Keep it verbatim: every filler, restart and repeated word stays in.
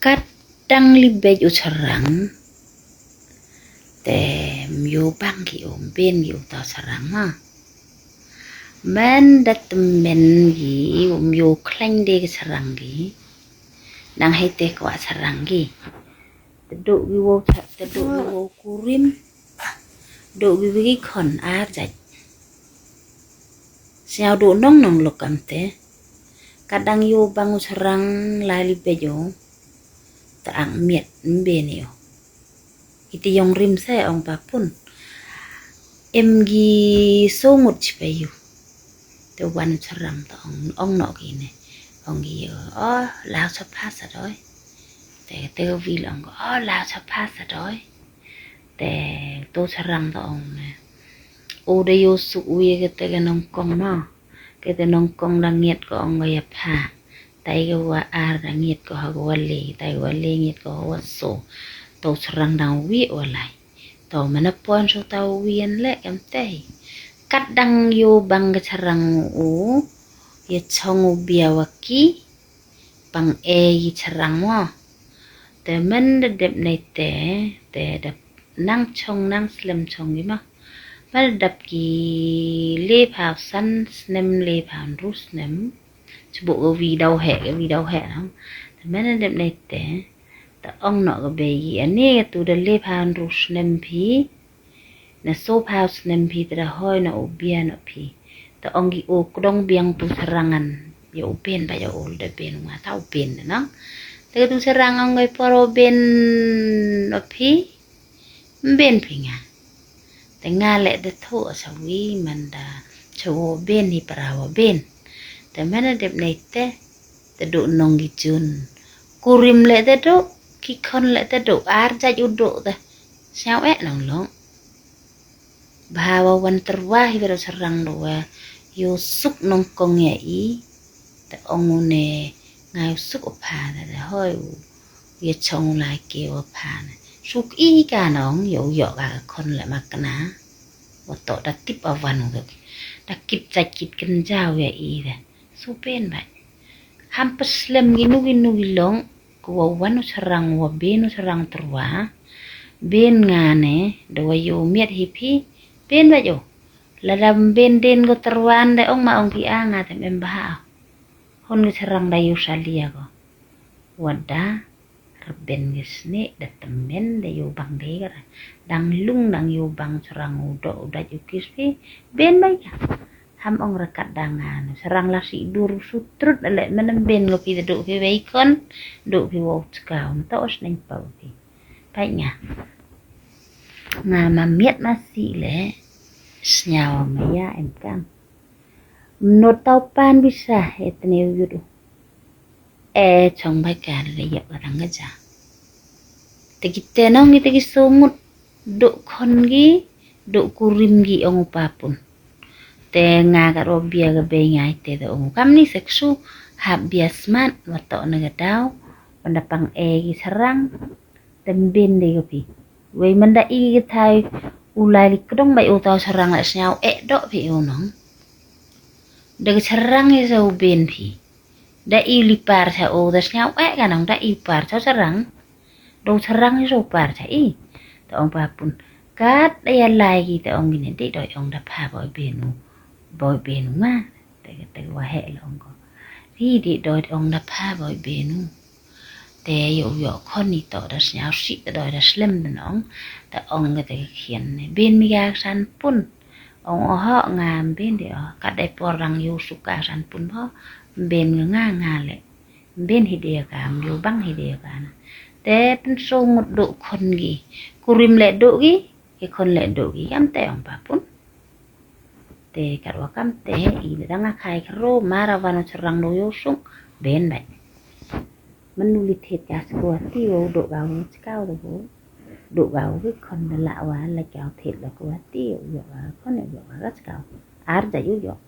Kat dang li beit u chynrang, te ym yoh bang ki, ym bien ki u tau chynrang ma. Man da tymmen ki, ym yoh khlaiñ de ka chynrang ki. Nang hei te kwah chynrang ki. Te dooh ki wow cha-, te dooh ki wow kurim. Dooh ki wi ki khon ar jait. Sñiaw dooh nong nong lok kamte. Kat dang yoh bang u chynrang lai li beit u. Te ang miet ym bien u. Ki te yong rim se ong pa pun. Em ki so ngut chi pa u. Te wan u chynrang te ong, ong noh ki ne. Ong ki u, oh, lau cha pha sa doi. Te, te ka wi le ong ko, oh, lau cha pha sa doi. Te, to chynrang te ong ne. O da yoh suk wi ka te ka nongkong ma. Ka te nongkong da ngiat ko ong ko ya pha. Tai ka wa ar da ngiat ko ha ka wa le, tai ka wa le ngiat ko ha wa so. To chynrang dang wi wa lai. To mana pon so tau wi an le kamte. Kat dang yoh bang ka chynrang u, ya chong u bia wa ki, pang e yi chynrang mo. Te man da dep nei te, te da nang chong nang slem chong ki ma. Man da dap ki le phaw san snem, le phaw ynru snem. Chibuk ka wi daw heh, ka wi daw heh nang. Te man da dep nei te, te ong noh ka bei ki, ani ka tu da le phaw ynru snem phi. Na so phaw snem phi te da hoi na u bia noh phi. Te ong ki u kdong biang tu chynrang an. Ya u bien ba ya u da bien nga ta u bien na nang. Te ka tu chynrang ong ka i por u bien noh phi. Ym bien phi nga. Te nga le da thoh sa wi man da cha u bien hi para u bien. Te man da dep nei te. Te dooh nong ki jun. Kurim le te dooh, ki khon le te dooh, ar jait u dooh te. Sñiaw eh nong long. Bha wa wan tyrwa hi wa da chynrang da wa yoh suk nongkong ya i. Te ong u ne nga yoh suk u pha te, te hoi u. Ya chong u lai ke wa pha ne. Suk i ka nong, yoh yoh ka ka khon le ma kna. Wa to da tip a wan u te. Da kit jait kit kynjaw ya i te. Su bien ba. Ham pa slem ki nu ki nu ki long, ko wa wan u chynrang wa bien u chynrang tyrwa. Bien nga ne, da wa yoh miet hi phi, bien ba yoh. Lada ym bien dien ko tyrwa nde ong ma ong ki a nga te em bha. Hon ki chynrang da yoh salia ko. Wa da, rben ki sne, da tymmen, da yoh bang de ka ra. Dang lung dang yoh bang chynrang u dooh u dait u kis phi, bien ba ya. Ham ong ra kat dang nga nu, chynrang la si dur su trut ale, man ym bien ko phi te dooh phi wei khon, dooh phi wow chkaw, nto os neng pau phi. Pait nga. Nga ma miet ma si le, sñiaw ma ya em kam. Mnot tau pan bisa, e tne u yut u. E chong bai ka da yap ka tang ka ja. Te ki te nong ki te ki so ngut. Dooh khon ki, dooh kurim ki ong u pa pun. Te nga ka ro bia ka bei nga i te te ong u. Kam ni sek su, hap bia smat, wa to na ka daw, wa da pang e ki chynrang, te ym bien de ko phi. Wei man da i ki thai, u lai li kdong bai u tau chynrang le sñiaw eh dooh phi u nong. Da ka chynrang i sa u bien phi. Da i li par cha u, da sñiaw eh ka nong da i par cha chynrang. Da u chynrang i sa u par cha i. Te ong pa pun. Kat da ya lai ki te ong ki ne, di doi ong da pha boi bien u. Boi bien u ma. Te, te wa heh le ong ko. Di, di doi ong da pha boi bien u. Te yoh yoh khon i to da sñiaw si te doi da slem te nong. Te ong ka te ka khian ne. Bien mi ka san pun. Ong o ho nga ym bien de o. Kat dei por dang yoh suk ka san pun ho. Ym bien nga nga le. Ym bien hi de ka, ym yoh bang hi de ka na. Te pynso ngut dooh khon ki. Kurim le dooh ki, ki khon le dooh ki. Kam te ong pa pun. Te kat wa kam te, i da nga khai kro, mara wan u chynrang dooh yoh suk, bien bai. Manu li thied ka chkwa ti wa u dooh ka u chkaw da bu. Dooh ka u ki khon da la wa, la ka u thied la kwa ti, u yoh ka khon, u yoh ka chkaw. Ar da u yoh.